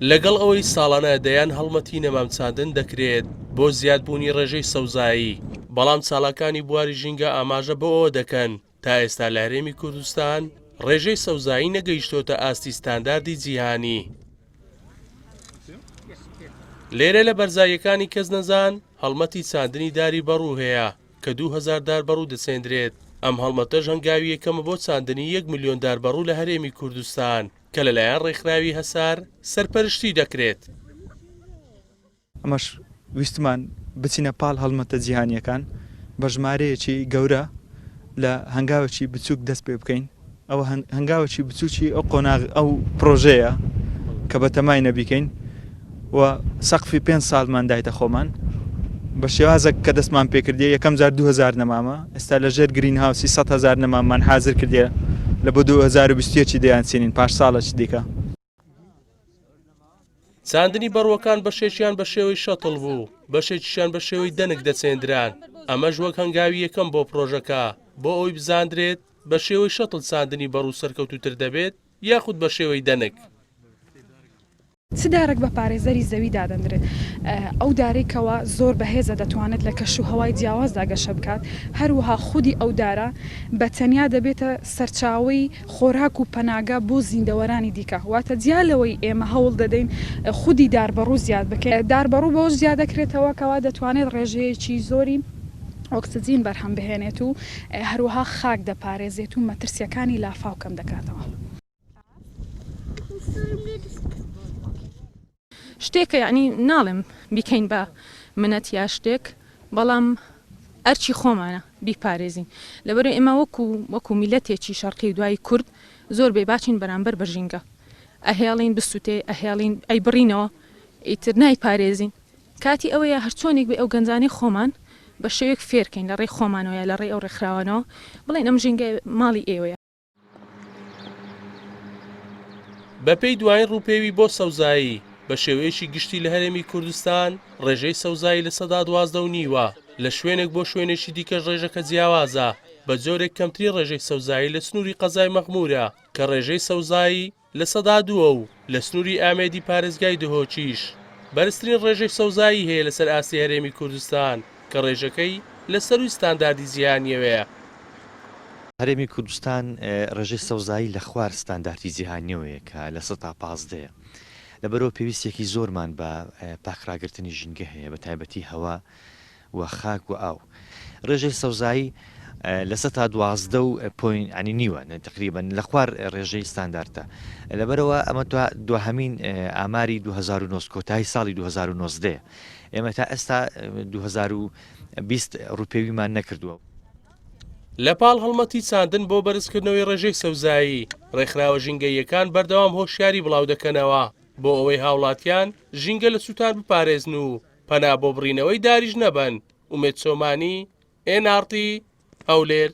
لەگەڵ ئەوەی ساڵانە دەیان هەڵمەتی نەمام چاندن دەکرێت بۆ زیادبوونی ڕێژەی سەوزایی، بەڵام چالاکانی بواری ژینگە ئاماژە بۆ ئەوە دەکەن تا ئێستا لە هەرێمی کوردستان ڕێژەی سەوزایی نەگەیشتۆتە ئاستی ستانداردی جیهانی. لێرە لە بەرزاییەکانی کەسنەزان هەڵمەتی چاندنی داری بەڕوو هەیە کە 2000 دار بەڕوو دەچێندرێت، ئەم هەڵمەتەش هەنگاوی یەکەمە بۆ چاندنی یەک ملیۆن دار بەڕوو لە هەرێمی کوردستان کە لەلایەن ڕێکخراوی هەسار سەرپەرشتی دەکرێت. ئەمەش ویستمان بچینە پاڵ هەڵمەتە جیهانییەکان بە ژمارەیەکی گەورە لە هەنگاوێکی بچووک دەست پێ بکەین، ئەوە هەنگاوێکی بچووکی ئەو قۆناغ ئەو پرۆژەیە کە بەتەماینە بیکەین و سەقفی پێنج ساڵمان دایتە خۆمان بە شێوازێک کە دەستمان پێکردیە یەکەم جار 2000 نەمامە ئێستا لە ژێر گرین هاوسی 100 هەزار نەماممان حازر کردیە لە بۆ 2021 دەیانچینین پاش ساڵێکی دیکە. چاندنی بەڕووەکان بەشێکیان بە شێوەی شەتڵ بوو، بەشێکیشیان بە شێوەی دەنک دەچێندران، ئەمەش وەک هەنگاوی یەکەم بۆ پڕۆژەکە، بۆ ئەوەی بزاندرێت بە شێوەی شەتڵ چاندنی بەڕوو سەرکەوتووتر دەبێت یاخود بە شێوەی دەنک. چ دارێک بە پارێزەری زەوی دادەندرێت؟ ئەو دارەی کەوا زۆر بەهێزە دەتوانێت لە کەش و هەوای جیاوازدا گەشە بکات، هەروەها خودی ئەو دارە بە تەنیا دەبێتە سەرچاوەی خۆراک و پەناگە بۆ زیندەوەرانی دیکە، واتە جیا لەوەی ئێمە هەوڵ دەدەین خودی داربەڕوو زیاد بکەین، داربەڕوو بەوەش زیاد دەکرێتەوە کەوا دەتوانێت ڕێژەیەکی زۆری ئۆکسجین بەرهەم بهێنێت و هەروەها خاک دەپارێزێت و مەترسییەکانی لافاو کەم دەکاتەوە. شتێکە یانی ناڵێم بیکەین بە منەت یا شتێک بەڵام ئەرکی خۆمانە بیپارێزین لەبەرئ ئێمە وەکو وەکو میلەتێکی شەرقی و دوایی کورد زۆر بێ باچین بەرامبەر بە ژینگە ئەهێڵین بسوتێ ئەهێڵین ئەیبڕینەوە ئیتر نایپارێزین کاتی ئەوەیە هەرچۆنێک بێ ئەو گەنجانەی خۆمان بە شێوەیەک فێرکەین لە ڕێی خۆمانەوە یا لە ڕێی ئەو ڕێکخراوانەوە بڵێین ئەم ژینگە ماڵی ئێوەیە. بەپێی دوایین ڕووپێوی بۆ سەوزایی، بە شێوەیەکی گشتی لە هەرێمی کوردستان ڕێژەی سەوزایی 12% و نیوە، لە شوێنێک بۆ شوێنێکی دیکەش ڕێژەکە جیاوازە، بە جۆرێک کەمترین ڕێژەی سەوزایی لە سنووری قەزای مەخموورە کە ڕێژەی سەوزایی لەسەدا دووە و لە سنووری ئامێدی پارێزگای دهۆکیش بەرزترین ڕێژەی سەوزایی هەیە لەسەر ئاستی هەرێمی کوردستان کە ڕێژەکەی لە سەرووی ستانداردی جیهانییەوەیە. هەرێمی کوردستان ڕێژەی سەوزایی لە خوار ستاندارتی جیهانییەوەیە کە لە سەتا پازدەیە. لەبەرئەوە پێویستییەکی زۆرمان بە پاکڕاگرتنی ژینگە هەیە بە تایبەتی هەوا و خاک و ئاو. ڕێژەی سەوزایی لە سەتا 12 و پۆین ینی نیوە تقریبا لە خوار ڕێژەی ستاندارتە. لەبەرئەوە ئەمە دواهەمین ئاماری 2009 کۆتایی ساڵی 2019 ئێمە تا ئێستا 2020 ڕووپێویمان نەکردووە. لە پاڵ هەڵمەتی چاندن بۆ بەرزکردنەوەی ڕێژەی سەوزایی، ڕێکخراوە ژینگەییەکان بەردەوام هۆشیاری بڵاودەکەنەوە بۆ ئەوەی هاوڵاتیان ژینگە لە سووتان بپارێزن و پەنا بۆ بڕینەوەی داریش نەبەن، ئومێد چۆمانی، ئێن ئاڕ تی، هەولێر.